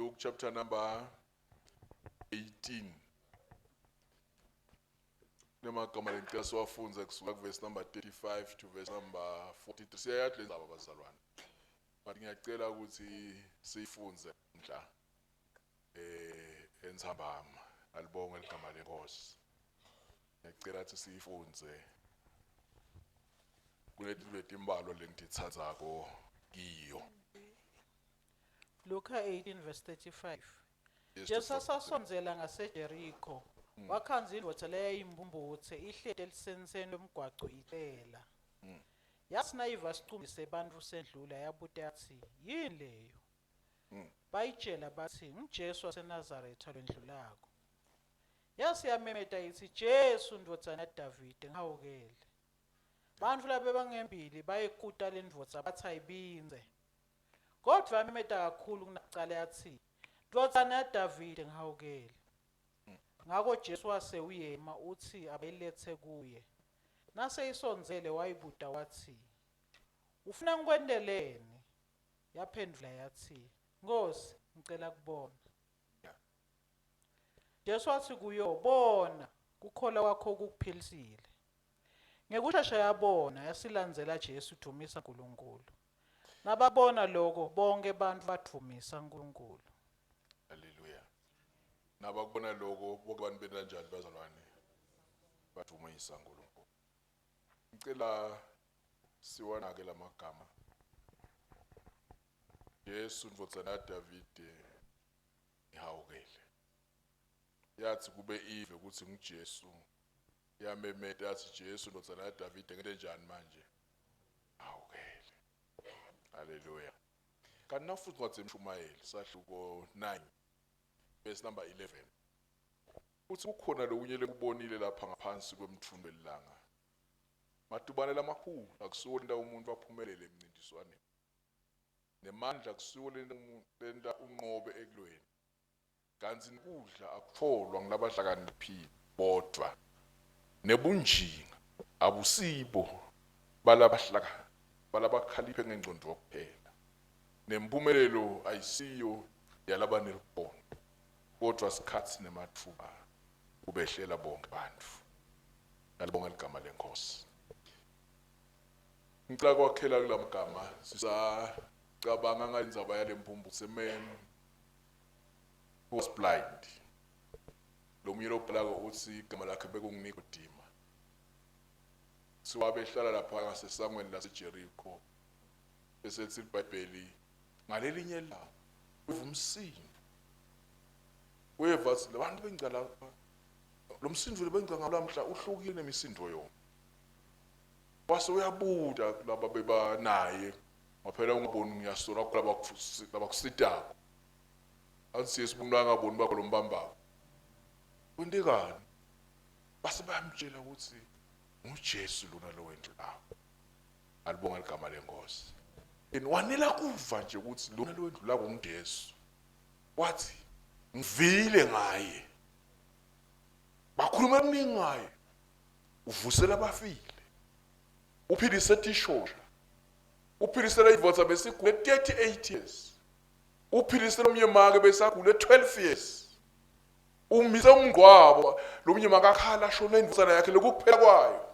Luke chapter number 18. Kunemagama lengicela siwafundze kusuka kuverse number 35 to verse number 43. Siyayazi le ndzaba bazalwane. But ngiyacela ukuthi siyifundze nhla eh entsambama. Alibonge ligama lenkosi. Ngiyacela ukuthi siyifundze. Kunetinto letimbalwa lengititsandzako kiyo. Luka 18 verse 35. Yes, to Jesu 43. asasondzela ngaseJeriko, wakhandza indvodza leyayimbumbutse ihleti elusentsen lwemgwaco icela. Yatsi nayiva sicumbi sebantfu sendlula yabuta yatsi, "Yini leyo?" Bayitjela batsi, "NguJesu waseNazaretha lwendlulako." Yase yamemeta itsi, "Jesu ndvodzana yaDavide, ngihawukele." Bantfu labebangembili bayekuta lendvodza batsi ayibindze. Kodvwa yamemeta kakhulu kunakucala yatsi, "Ndvodzana yaDavide, ngihawukele." Ngako Jesu wase uyema utsi abayiletse kuye. Nase isondzele wayibuta watsi, "Ufuna ngikwenteleni?" Yaphendvula yatsi, "Nkhosi, ngicela kubona." Jesu watsi kuyo, "Bona, kukholwa kwakho kukuphilisile." Ngekushesha yabona yasilandzela Jesu idvumisa Nkulunkulu. Nababona lokho bonke bantfu badvumisa Nkulunkulu. Haleluya. Nabakubona lokho bonke abantu benta njani bazalwane? Badvumisa uNkulunkulu. Ngicela siwanake lamagama. Jesu ndvodzana yaDavide ngihawukele. Yathi kube ive ukuthi nguJesu yamemeta yathi Jesu ndvodzana yaDavide ngente njani manje? Hawukele. Haleluya. Kanti nafuthi incwadi yemshumayeli sahluko 9 verse number 11. Uthi kukhona lokunye lekubonile lapha ngaphansi kwemtfundo welilanga. Matubane lamakhulu akusiwo lenta umuntu aphumelele emncintiswaneni. Nemandla akusiwo lenta lenta unqobe ekulweni. Kantsi nekudla akutfolwa ngulabahlakaniphile bodvwa, nebunjinga abusibo balabakhaliphe ngengcondvo kuphela, nemphumelelo ayisiyo yalabanelikhono, kodvwa sikhatsi nematfuba kubehlela bonkhe bantfu. Nalibonga ligama leNkhosi. Ngicela kwakhela kulamagama sisacabanga ngalendzaba yalemphumphutse man who was blind. Lomunye lobhalako utsi igama lakhe bekunguNikodima. Kuthiwa behlala lapha ngasesangweni laseJeriko. Bese lithi iBhayibheli ngalelinye ilanga uva umsindo. Uyeva athi labantu bengca lapha lo msindo lebengca ngawo lamhla uhlukile nemisindo yona. Wase uyabuta kulaba bebanaye waphela ungaboni ngiyasola kulaba labakusitako. Athi Jesu umuntu angaboni bakho lombambako. Kwentekani? Base bayamtshela ukuthi nguJesu lona lo wendlulako. Alibonga ligama lenkosi. And wanela kuva nje ukuthi lona lo wendlulako nguJesu. Wathi ngivile ngaye. Bakhuluma kuningi ngaye. Uvusela abafile. Uphilise tishosha. Uphilisela idvodza besigule 38 years. Uphilise lomnye make besagule 12 years. Umise umngcwabo lomnye makakhala ashona indvodzana yakhe lokukuphela kwayo.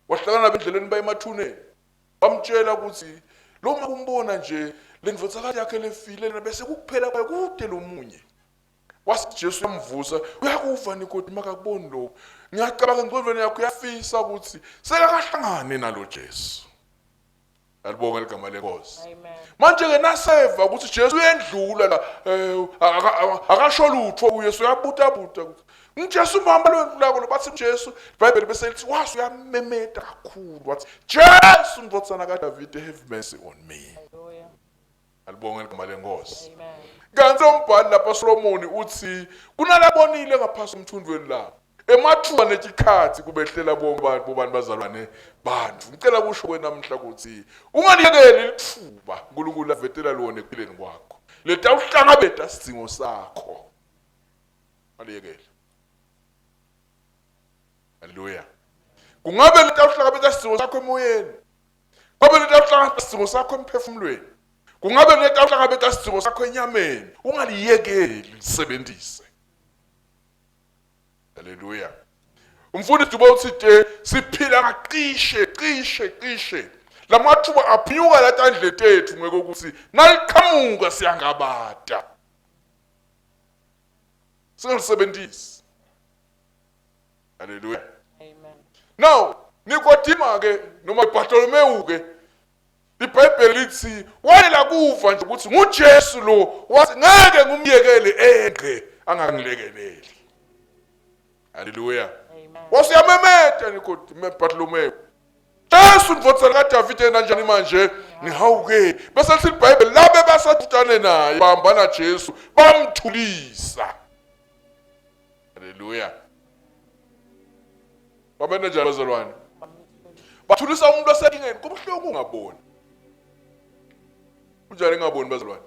Wahlangana nabo endleleni baye emathuneni. Bamtshela ukuthi lo make umbona nje le ndvodzakati yakhe lefile lena bese kukuphela kwayo kude lomunye. Wase Jesu uyamvusa, uyakuva Nikodima akakuboni lokho. Ngiyacabanga engqondweni yakho uyafisa ukuthi sekakahlangane nalo Jesu. Alibonge ligama lenkosi. Manje ke naseva ukuthi Jesu uyendlula la eh, akasho lutho uYesu uyabuta buta ukuthi ngiJesu mama lwendlulako lo bathi Jesu iBhayibheli bese lithi wase uyamemeta kakhulu wathi Jesu ndvodzana kaDavide have mercy on me. Alibonge ligama lenkosi. Kanti umbhali lapha Solomoni uthi kunalabonile ngaphasi umthundweni la. Emathuba netikhathi kubehlela bonke abantu bobani bazalwane bantu. Ngicela kusho wena namhla ukuthi ungaliyekeli lithuba uNkulunkulu avetela lona ekuphileni kwakho. Letawuhlangabeta sidzingo sakho. Aliyekele. Haleluya. Kungabe letawuhlangabeta sidzingo sakho emoyeni. Kungabe letawuhlangabeta sidzingo sakho emphefumulweni. Kungabe netawuhlangabeta sidzingo sakho enyameni, ungaliyekeli lisebentise. Haleluya. Umfundisi Dube uthi te siphila kacishe cishe cishe. Lamathuba aphunyuka latandle tethu ngekokuthi naliqhamuka siyangabata. Singalisebenzisi. Haleluya. Amen. Now, Nikodima ke noma Bartholomew ke iBhayibheli lithi wayela kuva nje ukuthi nguJesu lo wathi ngeke ngumyekele engqe angangilekeleli. Haleluya. Amen. Wasiyamemeta Nikodima Bartholomew. Jesu ndvodzana kaDavide kanjani manje ngihawuke bese lithi iBhayibheli labe basadutane naye bahamba naJesu bamthulisa. Haleluya. Babena njani bazalwane? Bathulisa umuntu osenkingeni kubuhlungu ungaboni. Kunjani ngingaboni bazalwane?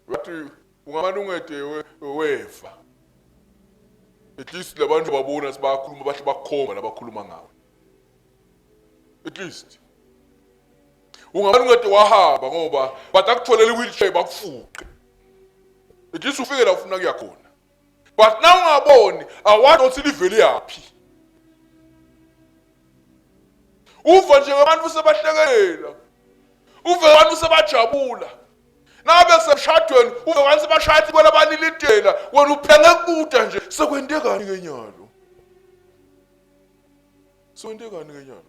Wathi ungamane ungede weva. At least labantu babona sibakhuluma bahle bakhomba labakhuluma ngawe. At least ungamane ungede wahamba ngoba batakutholela i-wheelchair bakufuqe. At least ufike la ufuna kuya khona. But na ungaboni awazi ukuthi livele yaphi. Uva nje ngabantu sebahlekelela. Uve abantu sebajabula. Nabe semshadweni uve abantu sebashaya ibona balilidela wena uphenge kubuda nje sekwentekani ke nyalo. Sekwentekani ke nyalo.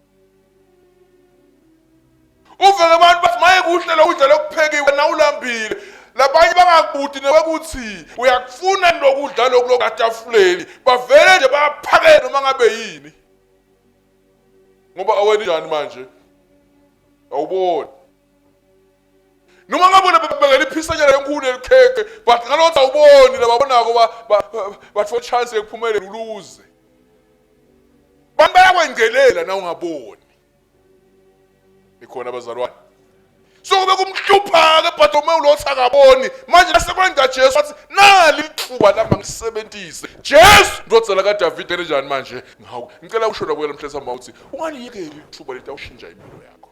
Uve abantu bathi maye kuhle lokudla lokuphekiwe nawulambile. Labanye bangakubudi nekuthi uyakufuna lokudla lokhu lokatafuleni bavele nje baphakele noma ngabe yini. Ngoba awena njani manje? Awuboni. Noma ngabe bebekela iphisanyana enkulu elikhekhe but ngalokho awuboni lababonako bathola chance yekuphumelela uluze. Bantu bayakwengelela na ungaboni. Ikhona abazalwane. So kube kumhlupha-ke Bartolomewu lo othi akaboni manje nasekwenza Jesu wathi nali ithuba lami angisebenzise Jesu ndodana kaDavide enjani manje ngawu ngicela usho nakuwena mhlesa mawuthi ungaliyekeli ithuba litawushintsha impilo yakho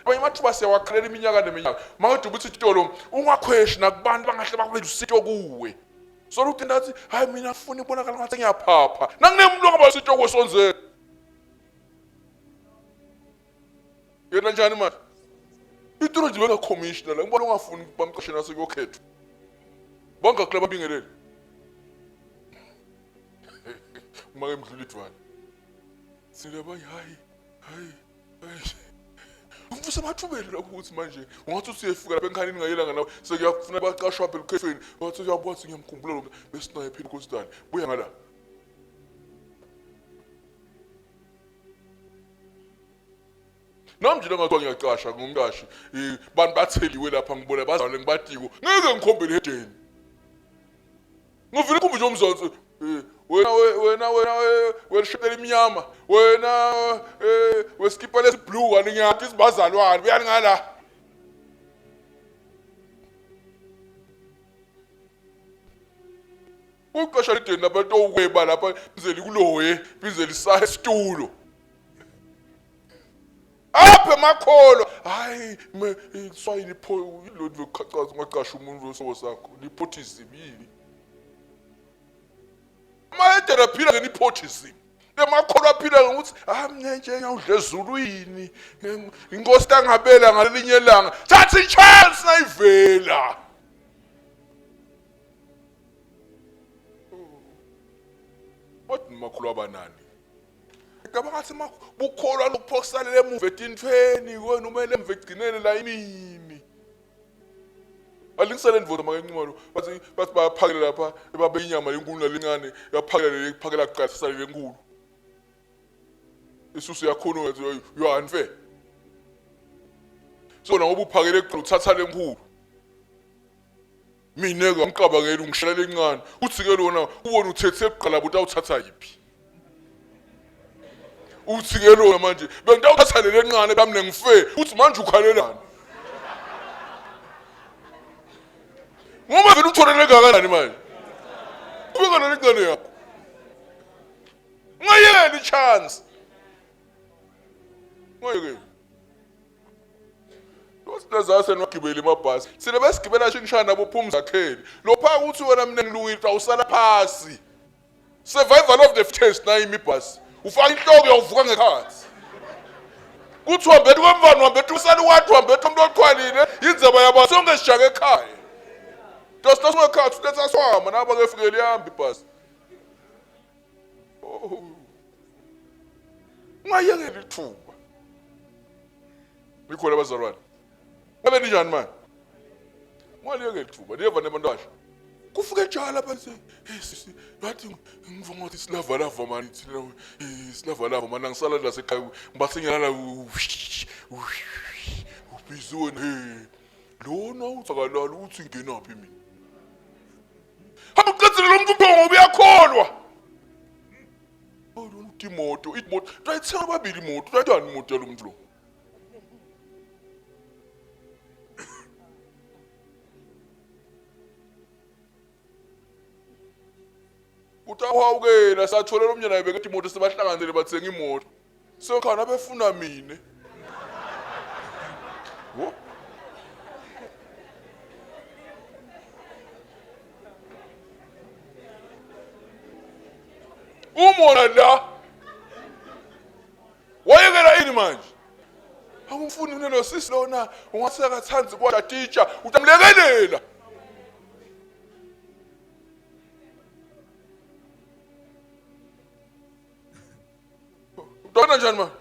abanye amathuba siyawakhalela iminyaka neminyaka mawuthi ukuthi itolo ungakhweshi nakubantu bangahle bakube lusito kuwe so uthi ndathi hayi mina afuna ibonakala ngathi ngiyaphapha nakunemuntu ongaba lusito kwesonzeni yena njani manje ituro nje bengakhomishina la ngibona ungafuni bamqashe naso kuyokhethwa bangakula babingelele uma ke mdlula idvwala sile bayi hayi hayi hayi umfuse emathubeni lapho ukuthi manje ungathi usuyefika lapha enkhanini ngayelanga nawe sekuyafuna baqashwa phela ukhethweni wathi uyabuka ukuthi ngiyamkhumbula lo besinaye phela unkositane buya ngala Nami nje ngathiwa ngiyacasha ngumqashi bantu batheliwe lapha ngibona bazalwane ngibatiko ngeke ngikhombele hedeni ngivele kumbe nje umzansi wena wena wena wena imnyama wena weskipa lesiblue kani ngiyathi sibazalwane buyani ngala uqasha lideni lapha towukweba lapha bize likuloye bize lisaya isitulo apha emakholwa hayi swayini pho ilodi lokuchachaza ungaqasha umuntu wesobo sakho nepotism yini amayedeni aphila ngenepotism emakholwa aphila ngokuthi ah mina nje ngiyawudla ezulwini inkosi kangabela ngalelinye ilanga thatha i-chance nayivela Kodwa nimakholwa abanani? Ngicabanga ngathi bukholwa lokuphokusalela emuva etintfweni wena umele emva ekugcineni la inini. Alingisele ndvodza make Nxumalo bathi bathi bayaphakela lapha babe inyama lenkulu nalencane yaphakela le phakela kuqala sale lenkulu. Isusu yakhona you are unfair. So ngoba uphakele kuqala uthatha lenkulu. Mina ke ngiqabangela ungishela lencane. Uthi ke lona ubona uthethe kuqala buti awuthatha yiphi? Uthi ke lona manje bengitawuthatha lele ncane bami ngife. Uthi manje ukhalelani? Ngoba vele utholele kangakanani manje? Ubeka lele ncane yakho. Ungayekeli chance. Ungayekeli. Wasinaza senwagibela emabhasi. Sine besigibela shingishana nabo phumzakheli. Lopha uthi wena mina ngilungile awusala phasi. Survival of the fittest nayo imibhasi. Ufaka inhloko uyawuvuka ngekhathi. Kuthi wambetha kwemvana wambetha usale wathi wambetha umuntu oxhwalile indzaba yabo sonke sijake ekhaya. Tosi ngekhathi uletha swama nabo kefikele ihamba ibhasi. Oh. Ungayekeli ithuba. Nikhona abazalwane. Ngabe ninjani manje? Ungaliyekeli ithuba. Niyeva nebantu abasha. Kufike njalo lapha nje. Hey sisi, ngathi ngiva ngathi silavalava mani thina silavalava mani angisala la sekhaya ngibasenyana la ubhizi wena hey lona uthakalala uthi ngenaphi mina hamba uqedile lo muntu uphongo uyakholwa oh lona uthi imoto imoto tayithenga ababili imoto tayithani imoto yalo muntu lo Utawuhawukela satholela omnye naye bekethi imoto sebahlanganisele bathenga imoto. Sekhona befuna mina. Wo. Umona la. Wayekela ini manje? Awumfuni mina lo sisi lona ungasekathandi kwasha teacher utamlekelela. Utona njani manje?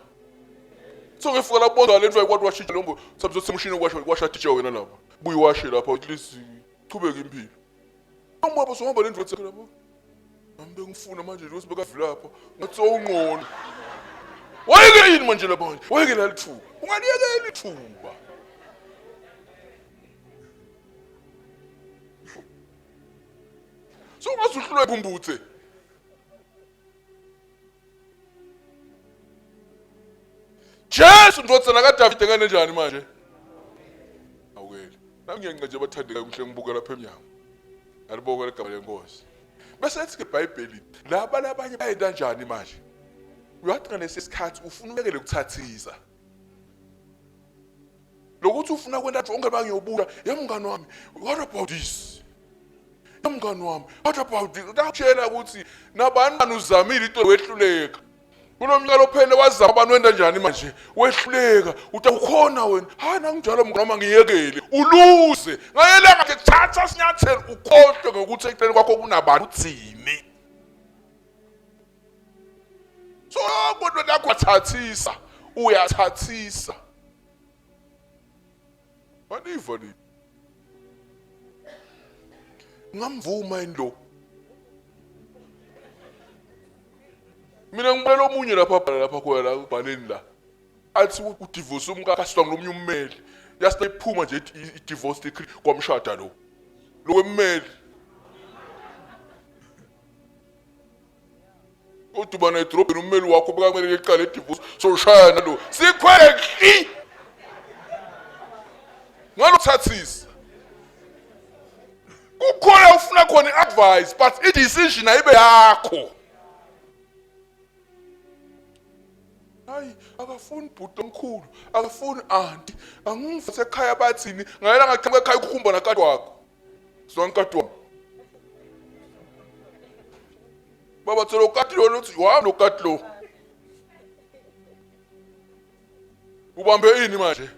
Songefika lapho bonga lento ayikwazi washintsha lombo sabuzothi umshini okwasha kwasha teacher wena lapha. Buye washe lapha at least chubeke impilo. Ubaba sohamba lendlu ethe lapho. Nami bengifuna manje nje ukuthi bekavula lapho. Ngathi sowungqono. Wayeke yini manje lapha manje? Wayeke lalithuba. Ungaliyekeli ithuba. So ungaze uhlulwe phumbuthe. Jesu ndvodzana kaDavide kanenjani manje? Awukeli. Nami ngiyanca nje abathandekayo ngihle ngibuka lapha emnyango. Alibonge ligama lenkosi. Bese ethi ke iBhayibheli laba labanye bayenta kanjani manje? Uyathi ngalesi sikhathi ufuna uyekele ukuthathisa. Lokuthi ufuna kwenta konke bangiyobuka, yemngani wami, what about this? Mngani wami, what about this? Utakutshela ukuthi nabani bani uzamile into wehluleka. Kulo mnyaka lophele wazama abantu wenta njani manje? Wehluleka. Uthi ukhona wena. Hayi nanginjalo mngani wami ngiyekele. Uluze. Ngayelanga nje thatha sinyathelo ukhohlwe ngokuthi eceleni kwakho kunabantu uthini. So kodwa lakho wathathisa, uyathathisa. Aniva ni. Ngamvuma yini lo? Mina ngibona omunye lapha abhala lapha khona la ubhaleni la. Athi udivorce umkakhe asitwa ngomunye ummeli. Yase iphuma nje i-divorce decree kwamshada lo. Lo wemmeli. Udubana edrobheni ummeli wakho bekamele eqale edivorce soshaya nalo. Sikhwele kli. Ngalothathisa. Kukhona ufuna khona i-advice but i-decision ayibe yakho. Hayi akafuni bhuti omkhulu, akafuni anti. Angimfase ekhaya bathini? Ngayela ngaqhamuka ekhaya ukuhumba nakati wakho. Zwankati wami. Baba thola ukati lo uthi wami lo kati lo. Ubambe ini manje?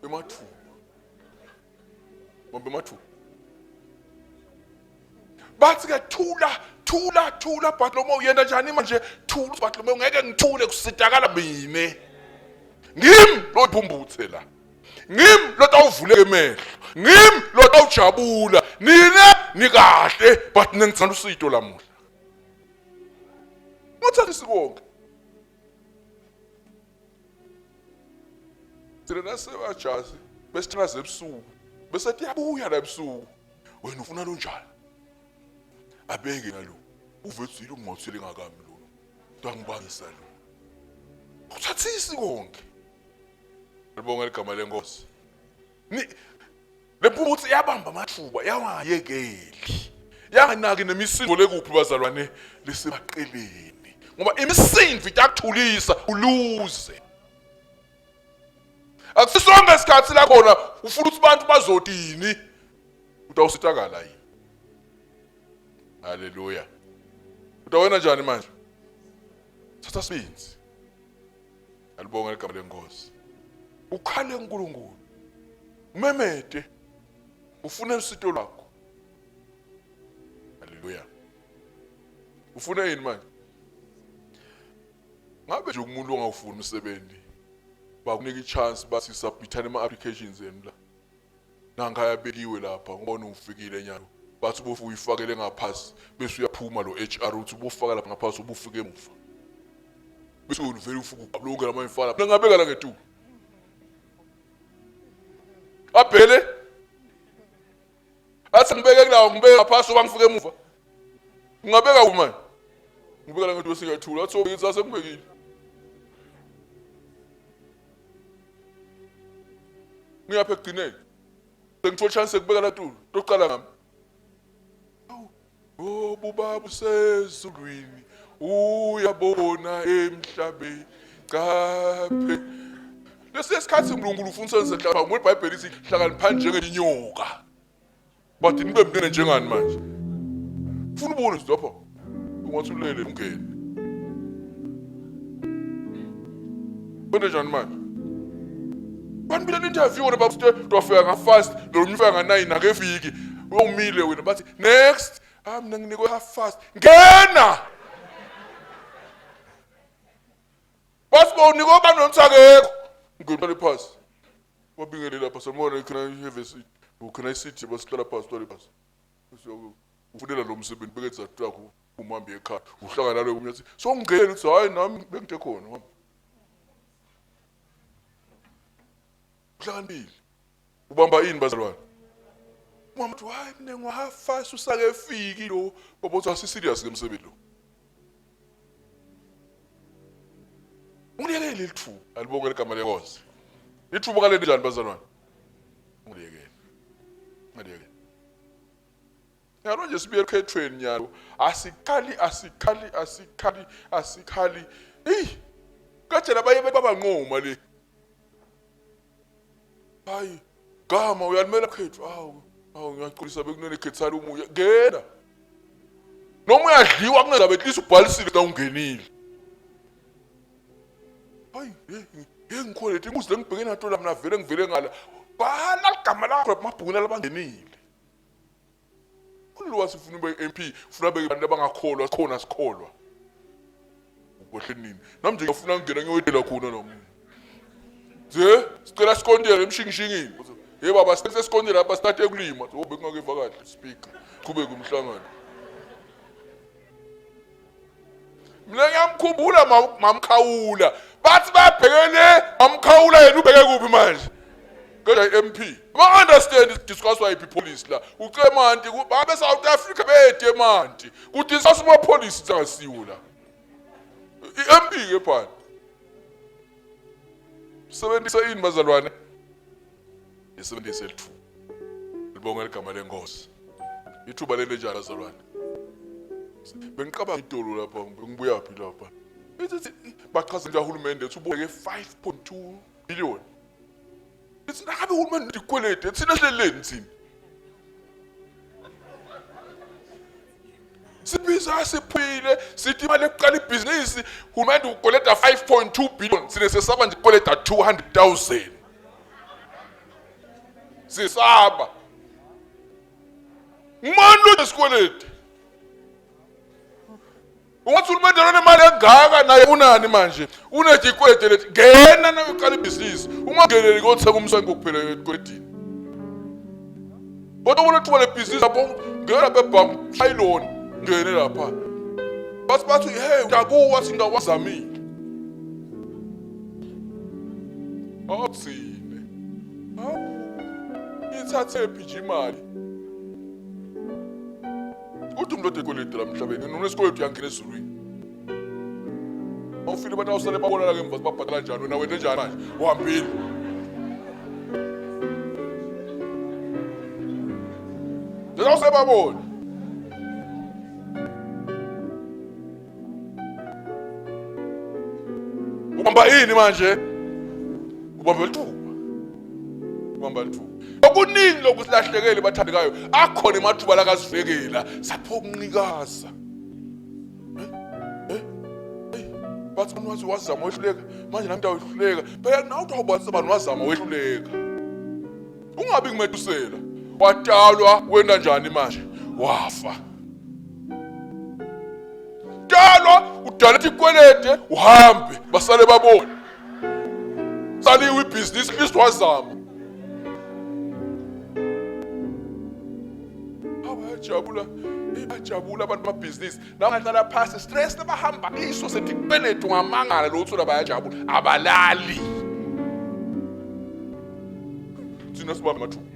Emathuba. Ubambe emathuba. Bathi ke thula thula thula Bartolomeo uyenda njani manje thula Bartolomeo ngeke ngithule kusitakala mina. Ngimi lo phumbuthe la. Ngimi lo tawuvuleka emehlo. Ngimi lo tawujabula. Nina nikahle but nengithanda usito lamuhla. Ngathatha sikonke. Thina nasebajazi besithandaza ebusuku bese tiyabuya la ebusuku. Wena ufuna lonjani? Abeke nalo. Uvezile ungothile ngakami lo. Ngangibangisa lo. Uthathisi konke. Libonga igama lenkosi. Ni lempumutsi yabamba amathuba yawayekeli. Yanganaki nemisindo lekuphi bazalwane lesebaqeleni. Ngoba imisindo itakuthulisa uluze. Akusisonke isikhathi la khona ufuna ukuthi abantu bazotini. Utawusitakala yini? Haleluya. Utawena njani manje? Thatha sibinzi. Alibonge igama lenkosi. Ukhale uNkulunkulu. Umemede. Ufune usito lwakho. Haleluya. Ufuna yini manje? Ngabe nje umuntu ongawufuni umsebenzi bakunika i-chance bathi submithani ama-applications enu la. Nanka ayabekiwe lapha ngibona ufikile nyalo. Bathi ubofu uyifakele ngaphasi bese uyaphuma lo HR uthi ubofaka lapha ngaphasi ubufike emuva. Bese wena uvele ufike ugabulonke lama imfana. Mina ngabeka la ngetuku. Abhele Athi ngibeke kulawo ngibeke ngaphasi uba ngifike emuva. Ngingabeka kuphi manje? Ngibeka la ngetuku singathula athi obekile sasekubekile. Ngiyapha ekugcineni. Sengithola chance yokubeka la tulo. Toqala ngami. Awu, oh bubaba usezulwini uyabona emhlabeni. Caphe. Lesi sikhathi uNkulunkulu ufuna senze hlala ngoba iBhayibheli lithi hlakaniphani njengenyoka. But nibe mnene njengani manje? Ufuna ubone nje lapha. Ungathi ulele ungene. Kwente njani manje? Bantu bila interview wena bakuthi tofika nga fast lo mfika nga 9 akefiki. Uyomile wena bathi next. Ah mina nginikwe half fast. Ngena! Bathi bawunikwe abantu nomthakekho. Ngena phasi. Wabingelela lapha sanibona can I have a seat? Can I sit? Basihlala phasi hlale phasi. Ufunela lo msebenzi beke izathu lakho umhambi ekhaya. Uhlangana naloyo umuntu athi songena uthi hayi nami bengide khona. Uhamba. Uhlakaniphile. Ubamba ini bazalwane? Umama uthi hayi mina ngwa-half fast usake efiki lo. Baba uthi asi serious ke msebenzi lo. Ungiyekele lithuba. Alibonge ligama lenkosi. Ithuba kaleni njani bazalwane? Ungiyekele. Ungiyekele. Yalo nje sibuye ekhethweni nyalo. Asikhali asikhali asikhali asikhali. Hey! Kajela abaye babanqoma le. Hayi, gama uyalimela khethu. Awu, awu ngiyaxolisa bekunene khethana umuya. Ngena. Noma uyadliwa kungabe at least ubhalisile xa ungenile. Hayi, hey, hey ngikhwelete inkuzi lengibheke nato la mina vele ngivele ngala. Bhala ligama lakho emabhukwini alabangenile. Kulwa sifuna ube MP, ufuna beke abantu abangakholwa khona sikholwa. Ukwehle nini? Nami nje ngiyafuna ngingena ngiyoyidela khona nami. Ze, sicela sikontela emshingishingini. Hey baba, sicela sikontela lapha sithathe kulima. Oh bekungakeva kahle speaker. Qhubeka umhlangano. Mina ngiyamkhumbula mamkhawula. Bathi babhekene mamkhawula yena ubheke kuphi manje? Kodwa i-MP. Ba understand discuss why police la. Ucemanti babe South Africa bede manti. Ku discuss ama police angasiwo la. I-MP ke phana. Sebenzisa ini bazalwane? Isebenzise lithuba. Libonga igama lenkosi. Ithuba leli njalo bazalwane. Bengiqaba idolo lapha bengibuya phi lapha. Ithi bachaza nje uhulumende uthi uboleke 5.2 billion. Ithi ngabe uhulumende udikwelede thina sihleleni thina. Sibiza siphile sithi imali yokuqala ibhizinisi uhulumende ukweleda 5.2 billion sine sesaba nje ukweleda 200,000. Sisaba. Ngumani lo nesikweleti? Ungathi uhulumende lona imali engaka naye unani manje? Unejikwelede lethi ngena nawe uqala ibhizinisi. Ungangeneli kothenga umswenko kuphela ekweletini. Kodwa ubona ithuba lebhizinisi lapho ngena lapha ebhanki shayiloni ngene lapha. Bathi bathi hey uyakuwa singawazamile. Awuthine. Hawu. Ithathe phi nje imali? Uthi umuntu odekwelede la emhlabeni yena unesikweletu uyangena ezulwini. Awufile abantu awusale babona la ngemva babhadala njani wena wente njani manje? Uhambile. Nje awusebabona. Ubamba ini manje? Ubamba lithuba. Kubamba lithuba. Okuningi lokhu silahlekele bathandekayo, akhona emathuba lakasivekela sapho kunqikaza. Eh? Eh? Bathi abantu wathi wazama wehluleka, manje nami ngitawuhluleka. Phela nawe uthi awubathi abantu wazama wehluleka. Ungabi kumetusela. Watalwa wena njani manje? Wafa. Talwa udala ikwelede uhambe basale babone. Saliwe ibhizinisi at least wazama. Bayajabula, bayajabula abantu bamabhizinisi. Nabangahlala phasi stress labahamba kiso sethi kweletu ngamangala lo uthi bayajabula. Abalali. Thina sibamba amathuba.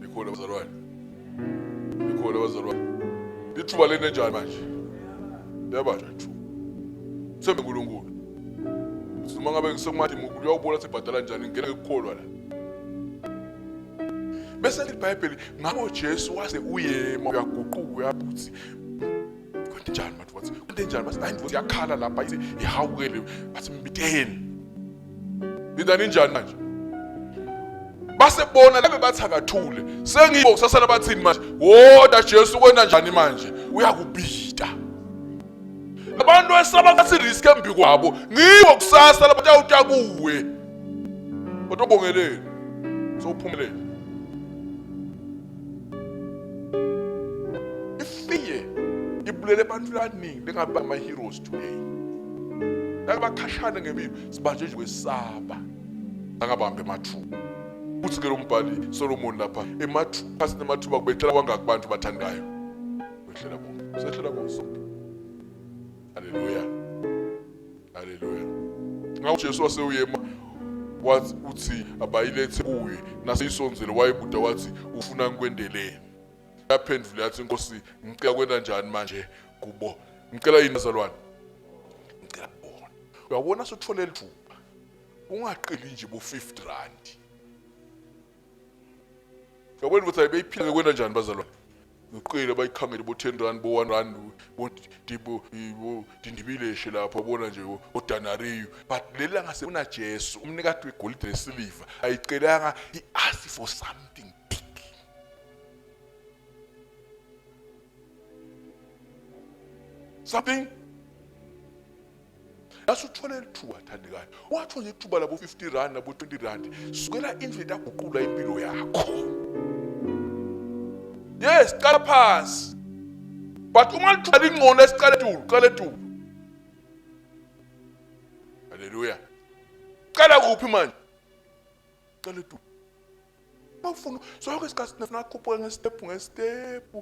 Ikhona bazalwane. Ikhona bazalwane. Ithuba lene njani manje? Liyabanja ithuba. Thembe uNkulunkulu. Uma ngabe ngisekumathi mukulu uyawubona sibhadala njani ngena ngikukholwa la. Bese liBhayibheli ngabo Jesu wase uyema uyaguquka uyabuthi kwente njani manje wathi kwente njani bathi hayi ndvodza iyakhala lapha ithi ihawukele bathi mbiteni Lindani njani manje? Basebona labe bathi akathule. Sengibo kusasa labathini manje? Woda Jesu kwena njani manje? Uyakubita. Abantu esaba ngathi risk embi kwabo. Ngibo kusasa labatawuta kuwe. Kodwa ubongelele. Sowuphumelele. Ifiye ibulele abantu abaningi bengabe ama heroes today. Laba bakhashana ngempilo sibanje nje kwesaba. Angabambe emathuba. Uthi ke lo mbhali Solomon lapha emathuba phasi nemathuba kubethela kwangaki bantu bathandayo. Kwehlela bonke. Sehlela bonke sonke. Haleluya. Haleluya. Ngawo Jesu wasewuyema wathi uthi abayilethe kuye naseyisonzele wayebuda wathi ufuna ngikwendeleni. Yaphendula yathi inkosi ngicela kwenta njani manje kubo. Ngicela yini bazalwane? Ngicela kubona. Uyabona sothole lithuba. Ungaqeli nje bo 50 rand. Uyabona ukuthi ayibeyiphila ngekwenta njani bazalwane? Ngiqile bayikhangele bo 10 rand bo 1 rand bo dibo bo dindibileshe lapho bona nje odanariyu but leli langa sekuna Jesu umnikati wegolide nesiliva ayicelanga he asked for something big something Asuthole lithuba thandekayo. Wathola ithuba labo 50 rand nabo 20 rand. Sukela indlu itaguqula impilo yakho. Yes, qala phansi. But uma lithuba lingcono esiqale etulu, qala etulu. Haleluya. Qala kuphi manje? Qala etulu. Bafuna sonke isikhathi sifuna kukhuphuka ngestep ngestep.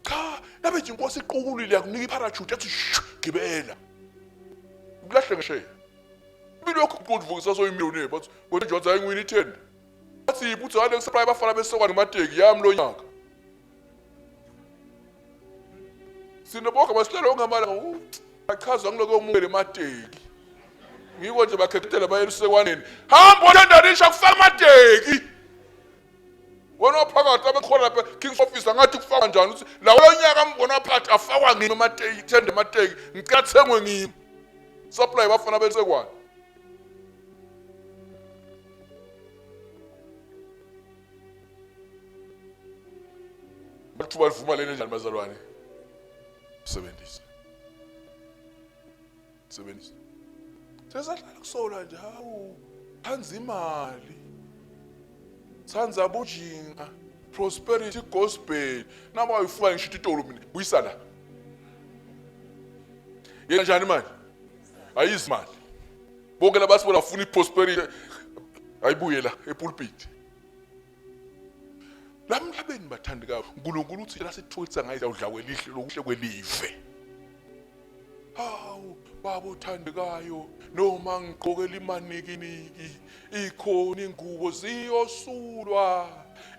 Cha, nabe nje inkosi iqukulile yakunika iparachute yathi shu gibela. Ukulahle ngesheya. Impilo yakho kuqondivukisa soyimillionaire bathi kodwa nje wathi hayi ngiwina i-10. Bathi yiphi uthi hale kusupply abafana besokwa ngemateki yami lo nyaka. Sina bonke basihlelo ongamala bachazwa ngiloko omukele emateki. Ngiko nje bakhethela baye elusekwaneni. Hamba olendanisha kufaka amateki. Wena waphakathi abekhona lapha King's Office angathi kufakwa njani uthi la lonyaka mbona phakathi afakwa ngimi amateki thende amateki ngicela thengwe ngimi. Supply bafana besekwane. Bathuba livuma leni njani bazalwane? Sebenzisa. Sebenzisa. Sesahlala kusola nje hawu phansi imali. Thanza bujinga prosperity gospel nabo ayifuna ngisho itolo mina buyisa la. Yena njani manje? Ayizi mali. Bonke labasibona bafuna iprosperity ayibuye la epulpit. La mhlabeni bathandekayo uNkulunkulu uthi la sithutha ngayo udla kwelihle lokuhle kwelive. Hawu baba othandekayo noma ngigqokela imanikiniki ikhona ingubo ziyosulwa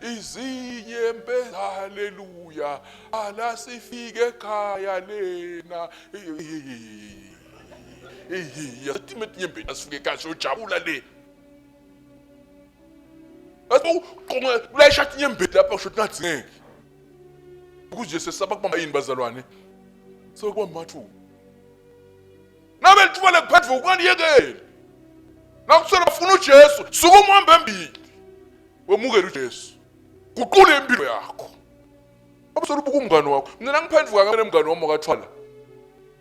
izinye mpela haleluya ala sifike ekhaya lena yathi inyembezi asifike ekhaya siyojabula le Uqonge kulayisha inyembezi lapha kusho ukuthi ngathi ngeke. Ukuze sesaba kubamba yini bazalwane? Sokubamba amathuba. Nabe lithuba lekuphendvuka ungaliyekeli. Nakusela bafuna uJesu, sukuma uhambe embili. Wemukele uJesu. Guqula impilo yakho. Abusela ubuka umngani wakho. Mina ngiphenduka ngene mngani wami wakathwala.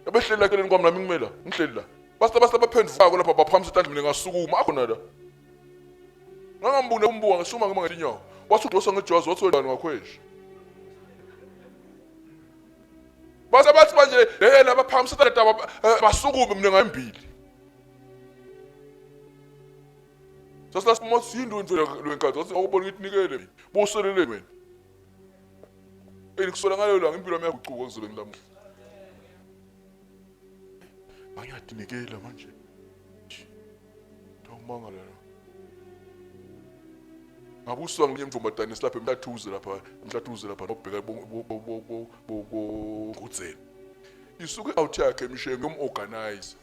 Abehleli la eceleni kwami nami ngimela, ngihleli la. Basta basta baphendukako lapha baphakamisa itandla mina ngasukuma akhona la. Ngangambona umbuka ngisuma ngima ngetinyawo. Wathi udosa ngejazi wathi wena ngakhwesha. Base bathi manje hey laba phakamisa itandla eh, basukume mina ngayembili. Sasila simo into lwenkathi wathi awubona ngithi nikele mina. Buselele wena. Enikuswela ngaleyo langa impilo yami yaguquka kuzobe ngilamuhla. Angiyadinikela manje. Ngawumangala lo. Ngabuswa ngenye intombazane silapha emhlathuze lapha, emhlathuze lapha nobheka bo ngudzeni. Isuke out yakhe emshenge yom-organize.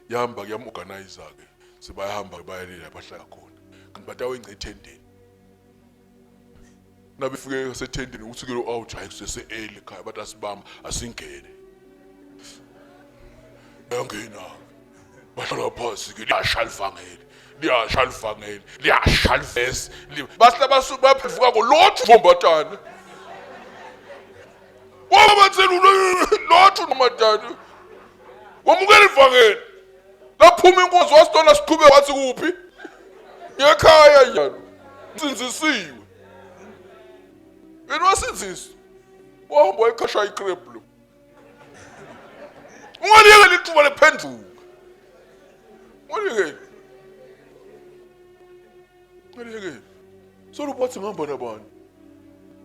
Yahamba ke yam-organize ke. Sebayahamba ke bayalela bahlala khona. Kanti batawengca ethendeni. Nabefike ngasethendeni uthi ke lo out hayi kusese early ekhaya bathi asibamba asingene. Bayangena. Bahlala phansi ke liyasha livangeli. Liyasha livangeli. Liyasha livesi. Basla basuka baphevuka kolothu ntombatana. Wabathela lothu ntombazane. Wamukela ivangeli. Laphuma inkosi wasithola siqhube wathi kuphi? Ngekhaya njalo. Msinzisiwe. Yena wasinziswa. Wahamba wayikhasha icrep lo. Ungaliyekeli ithuba lephenduka. Ungaliyekeli. Ungaliyekeli. Solo bathi ngihamba nabani?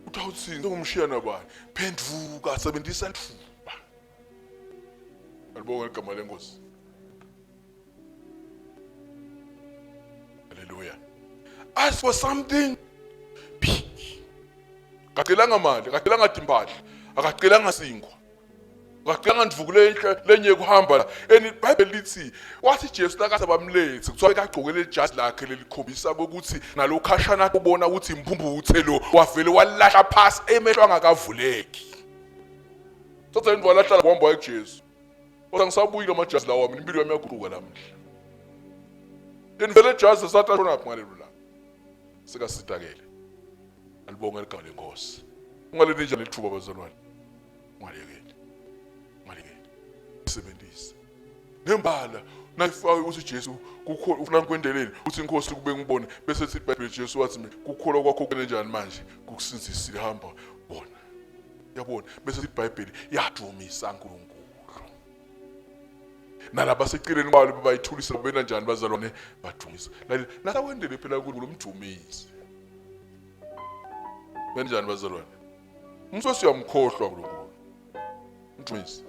Uthi awuthini ngomshiya nabani? Phenduka sebenzisa ithuba. Alibonge igama lenkosi. Hallelujah. Ask for something big. Akacelanga mali, akacelanga timpahla, akacelanga sinkwa. Akacelanga ndvuku lenhle lenye kuhamba la. And iBhayibheli lithi wathi Jesu nakase bamlethe kuthiwa bekagqoke lejazi lakhe lelikhombisa ukuthi nalokhashana ubona ukuthi impumputhe lo wavele walahla phasi emehlo angakavuleki. Thatha indlu walahlala wahamba waye kuJesu. Kodwa ngisabuyile amajazi lawa mina impilo yami yaguquka namuhla. Yena vele ijazi sathi ashonaphi ngalelo langa. Sekasitakele. Alibonge ligama lenkosi. Ungaleni njani lethuba bazalwane. Ungaliyekeli. Ungaliyekeli. Sebenzise. Nembala nayifaka ukuthi Jesu kukho ufuna ngikwendeleni uthi inkosi kube ngibone bese sithi iBhayibheli Jesu wathi mina kukholwa kwakho kwenenjani manje kukusinzisile hamba bona yabona bese iBhayibheli yadumisa uNkulunkulu nalaba seceleni kwalo bayithulisa bena njani bazalwane badumisa lalela nasawendele phela kuNkulunkulu umdumise benjani bazalwane umsosi uyamkhohlwa uNkulunkulu umdumise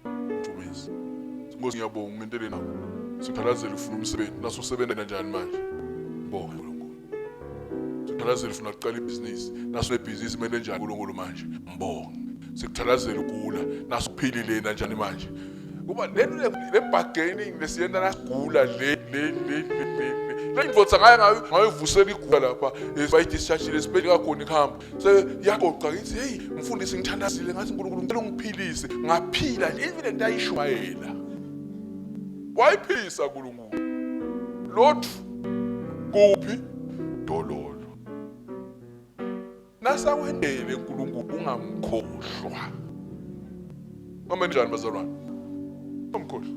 umdumise Nkosi ngiyabonga ungentele nawo sithalazela ufuna umsebenzi naso usebenza kanjani manje bonke uNkulunkulu sithalazela ufuna ukuqala ibhizinisi naso ibhizinisi kumele njani uNkulunkulu manje mbonge sikuthalazela ugula naso uphilile kanjani manje kuba le le bargaining lesiyenta nasigula le le le le le indvodza ngaye ngayivusela igula lapha bayidischargile esibhedlela kakhona ikuhamba Seyagoqa ngithi hey mfundisi ngithandazile ngathi uNkulunkulu ngicela ungiphilise ngaphila nje even lento ayishumayela wayiphilisa uNkulunkulu lothu kuphi dololo nasakwendele uNkulunkulu ungamkhohlwa noma njani bazalwane ungamkhohlwa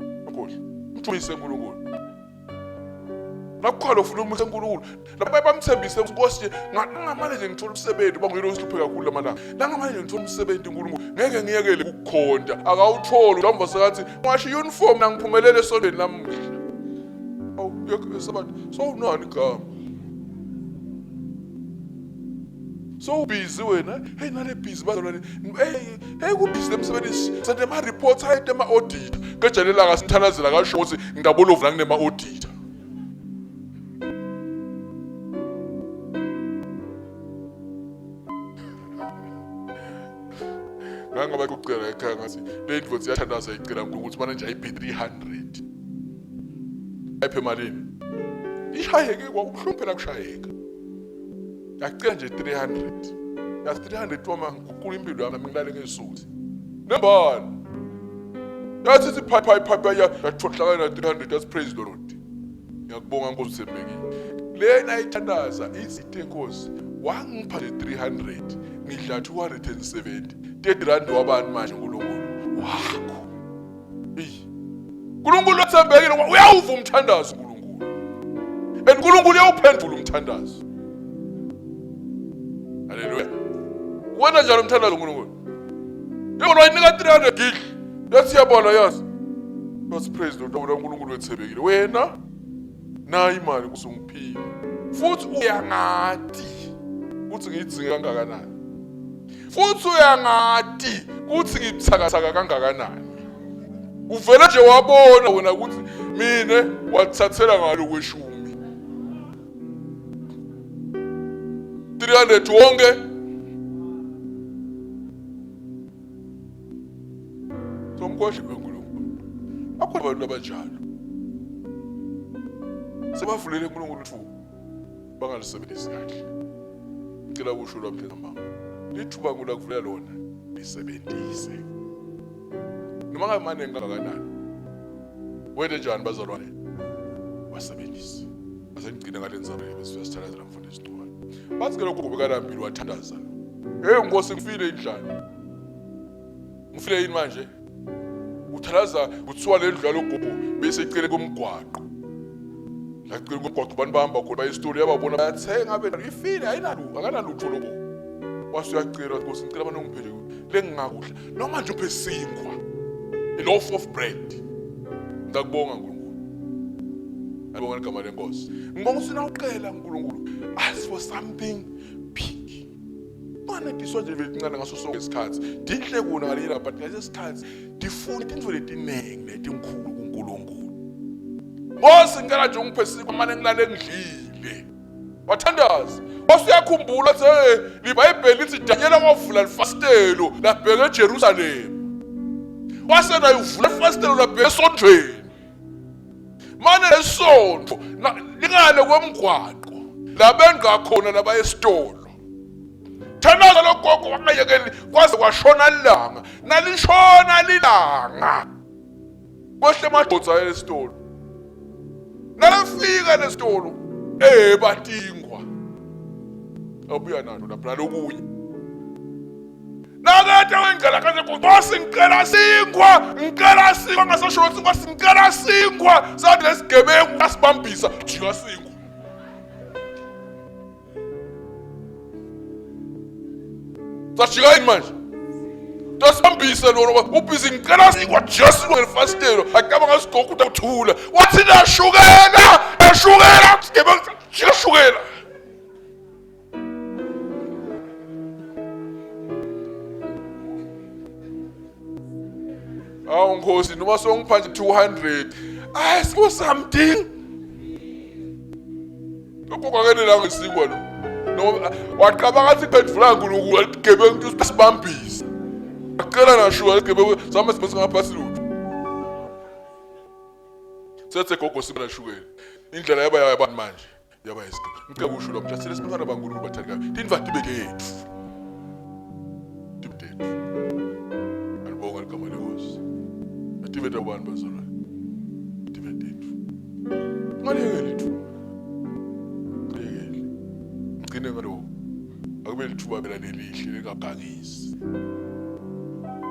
ungamkhohlwa mthulise uNkulunkulu Nakukhala ufuna umusa enkulunkulu. Laba bamthembise inkosi nje ngamane nje ngithola umsebenzi uba nguyena ohluphe kakhulu lamalanga. Nangamane nje ngithola umsebenzi uNkulunkulu ngeke ngiyekele ukukhonta. Akawutholi mhlawumbe sekathi ngasho uniform nangiphumelele esontweni namuhla. Awu yekho sabathi sowunani igama. So busy wena. Hey nale busy bazalwane. Hey hey ku busy emsebenzini. Sende ama reports ayete ama audit. Kejalela kasithandazela kasho ukuthi ngidabolovu la kunema audit. Ngangaba kucela ekhaya ngathi le ndvodza iyathandaza icela uNkulunkulu ukuthi mana nje ayiphe 300. Ayiphe malini? Ishayeke kwakubuhlungu phela kushayeka. Yacela nje 300. Yazi 300 wama ngiguqula impilo yami ngilale ngesuthi. Nembani. Yathi ithi phi phi phi phi yathohlakala na 300 that's praise the Lord. Ngiyakubonga Nkosi uthembekile. Lena ithandaza ithi Nkosi wangipha le 300 ngidla 270 30 rand wabani manje uNkulunkulu wakho. Eyi. uNkulunkulu othembekile uyawuva umthandazo uNkulunkulu. And uNkulunkulu uyawuphendula umthandazo. Haleluya. Wena njalo umthandazo uNkulunkulu. Yebo wayinika 300 gig. Yathi yabona yazi. Yathi praise the Lord uNkulunkulu wethembekile. Wena nayi imali kusongiphile. Futhi uyangati ukuthi ngiyidzinge kangakanani. Futhi uyangati ukuthi ngibuthakathaka kangakanani. Uvele nje wabona wena ukuthi mina wathathela ngalo kweshumi. 300 wonke somkhohliwe uNkulunkulu. Akhona abantu abanjalo. Sebavulele uNkulunkulu ithuba bangalisebenzisi kahle. Ngicela kusho lwami mama. Lithuba ngula kuvulela lona lisebenzise. Noma ngabe maningi kangakanani. Wente njani bazalwane? Wasebenzise. Asengigcine ngale nzalo bese uyasithandazela mfundisi Ncwane. Bathi ke lokho bekalambile wathandaza. Hey Nkosi ngifile indlala. Ngifile yini manje? Uthalaza kuthiwa le ndlu yalogogo bese icele komgwaqo. Lacela komgwaqo abantu bahamba khona baye esitolo yababona bayathenga bena ifile ayinalu akanalutho lobo. Wase uyacela Nkosi ngicela abantu ngiphele lengingakudla noma nje uphe sinkwa. A loaf of bread. Ngakubonga uNkulunkulu. Ngibonga igama lenkosi. Ngibonga ukuthi nawuqela uNkulunkulu. Ask for something big. Unganetiswa nje vele ngaso sonke isikhathi. Dinhle kona ngalinye ilanga but ngalesi sikhathi difuna tintfo letiningi letinkhulu kuNkulunkulu. Nkosi ngicela nje ungiphe sinkwa mane ngilale ngidlile. Wathandaza. Wase uyakhumbula ukuthi hey liBhayibheli lithi Danyela wavula lifasitelo labheka eJerusalem. Wase naye uvula ifasitelo labheka esontweni. Mane lesonto lingale kwemgwaqo labenga khona labaye esitolo. Thandaza logogo wangayekeli kwaze kwashona ilanga. Nalishona lilanga. Kwehle amadoda aye esitolo. Nalafika lesitolo eh batingwa. Abuya nalo lapha lokunye. Nakade wengcela kanje Nkosi ngicela sinkwa ngicela sinkwa ngasasho ukuthi Nkosi ngicela sinkwa sathi lesigebengu asibambisa jika sinkwa Sashika yini manje? Tasibambise lona ubhizi ngicela sinkwa just ngelifasitelo acabanga sigogo utakuthula wathi nashukela nashukela sigebengu jika shukela Awu Nkosi noma songipha nje 200 ask for something Lokho kwakenelanga isinkwa lo noma waqabanga athi phendvula uNkulunkulu aligebengu ukuthi sibambise acela nashuka aligebengu zama sibe singaphathi lutho sethe gogo sibona shukela indlela yaba yabani manje yaba isigaba ngicela kusho lo mntu sile sibantwana baNkulunkulu bathandekayo tindva tibe tethu tibe tethu alibonga ligama lenkosi ative tabani bazalwane tive tethu ungaliyekeli ithuba liyekele ngigcine ngaloko akube lithuba phela lelihle lingagangisi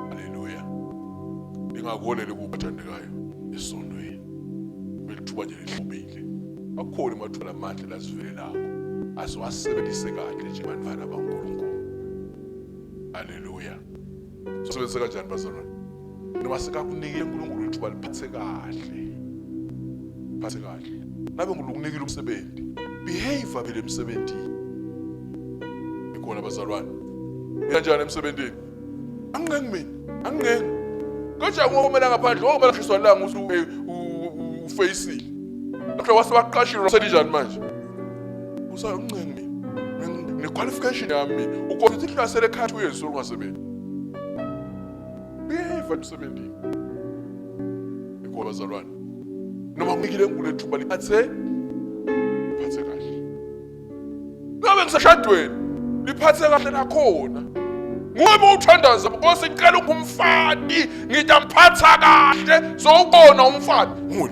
haleluya lingakuholeli kubathandekayo esondweni belithuba nje lihlomile Akhona amathuba lamandla lasivelelako asiwasebenzise kahle nje bantwana baNkulunkulu. Haleluya. Sisebenzise kanjani bazalwane? Noma sekakunikile uNkulunkulu ithuba liphathe kahle. Phathe kahle. Nabe ngulukunikile umsebenzi. Behave phela emsebenzini. Ikhona bazalwane. Kanjani emsebenzini? Angingengi mina. Angingengi. Kanjani ngomela ngaphandle ngomela shiswa langa usu ufeyisile. Lokho wase waqashiwe selinjani manje? Usancengi mina. Ne-qualification yami ukodwa ithi hlasele ekhaya uyesu ungasebenzi. Behave emsebenzini. Ikho bazalwane. Noma kunikile nkulu ethuba liphathe phathe kahle. Ngabe ngiseshadweni. Liphathe kahle nakhona. Nguwe bowuthandaza Nkosi ngicela ungumfati ngitamphatha kahle sowubona umfati. Nguwe.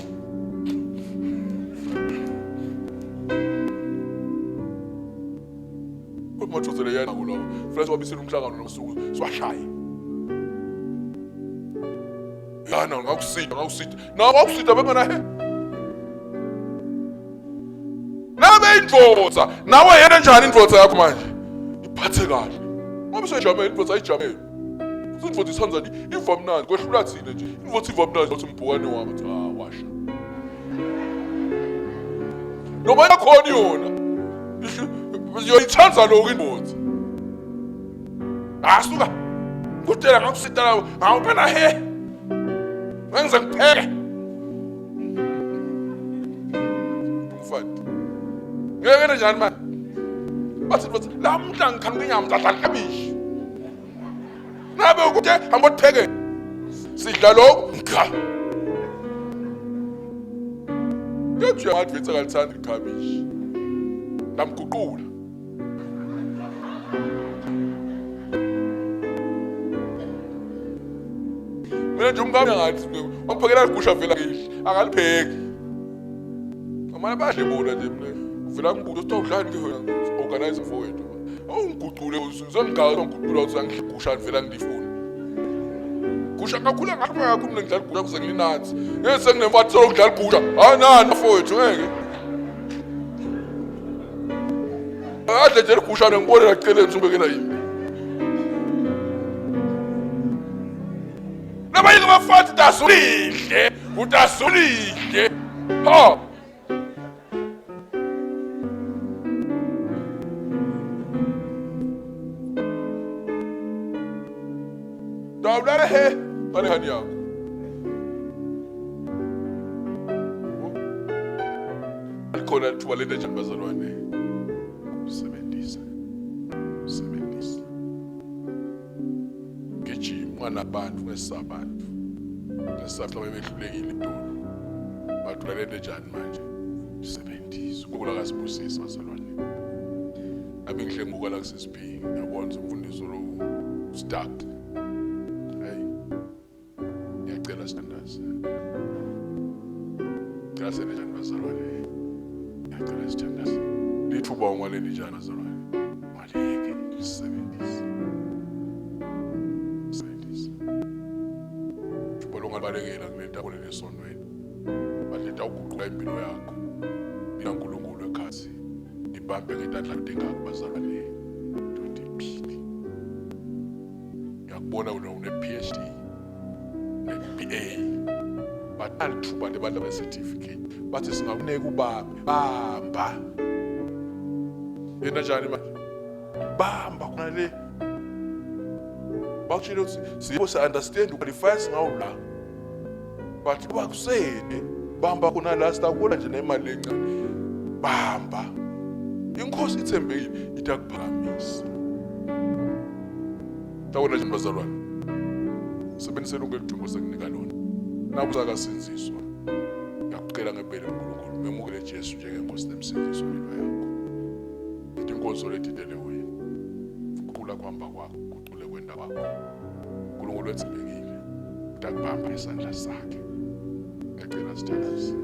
Kodwa yena kulabo. Futhi wabisela umhlangano nosuku siwashaye. Yana ngakusida ngakusida. Nawo wakusida bengana he. Nabe indvodza nawe yena njani indvodza yakho manje? Iphathe kahle. Ngoba sejamele indvodza ayijamele. Futhi indvodza ithanda iva mnandi kwehlula thina nje. Indvodza iva mnandi uthi mbhukane wami uthi ah washa. Noma yakhona yona. Yoyithanda lokho indvodza. Asuka. Kudela ngakusita lawo. Ngawuphela he. Ngenze ngipheke. Umfati. Ngeke njani manje? Bathi bathi lamhla ngikhanuka inyama ngidla klabishi. Nabe ukuthi hamba utheke. Sidla lokho ngikha. Ngiyathi uyamadvetsa kalithandi ikhabishi. Ngamguqula. Mina nje umkami angathi wangiphakela ligusha vela ngidle akalipheki. Amanye badle bona nje mina vela ngibuza ukuthi awudlani ke wena organize mfowethu. Awungiguqule uzongigaya uzongiguqula uthi angigusha vela ngilifuna. Gusha kakhulu ngathi kakhulu mina ngidlala igusha kuze ngilinathi. Ngeke senginemfathi sokudlala igusha. Hayi nani mfowethu ngeke. Adle nje ligusha ngibone la celeni ubekela yini. Nabanye abafazi tasulidle, utasulidle. Ha. Dawulala he, bale hani yakho. Likhona ithuba lento enjani bazalwane? Sebenzisa. Sebenzisa. Gijima unganabantu ungesabantu. Ngesathi laba behlulekile idolo. Badlula lento enjani manje? Sebenzisa. uNkulunkulu akasibusise bazalwane. Nami ngihle ngibuka la kusisibi ngiyabona ukuthi umfundiso lo stuck. Hey. Ngiyacela sithandaze. Cela senjani bazalwane? Ngiyacela sithandaze. Lithuba ungaleli njani bazalwane? Ungaliyeki lisebenzise. Sebenzise. Thuba longalibalekela kule nto kuleli sontweni. Badleta uguqula impilo yakho. Mina uNkulunkulu ekhathi. Nibambe ngetandla kudingakho bazalwane. Ndoda Ngiyakubona wena une-PhD ne-BA but alithuba nje abantu abe-certificate bathi singakuneka ubambe bamba yena njani manje bamba khona le bakutshele ukuthi sibo si-understand uqualify singawu la but kuba kusele bamba khona la sitakubona nje nemali lencane bamba inkosi ithembekile itakuphakamisa Tawona nje bazalwane. Sebenzisela lonke lithuba sekunika lona. Nakuza akasinziswa. Ngiyakucela ngempela uNkulunkulu memukele Jesu njengenkosi nemsindisi wempilo yakho. Lethi inkonzo letidele kuye. Guqula kuhamba kwakho, guqule kwenda kwakho. uNkulunkulu wethembekile. Utakubamba ngesandla sakhe. Ngiyacela sithandaze.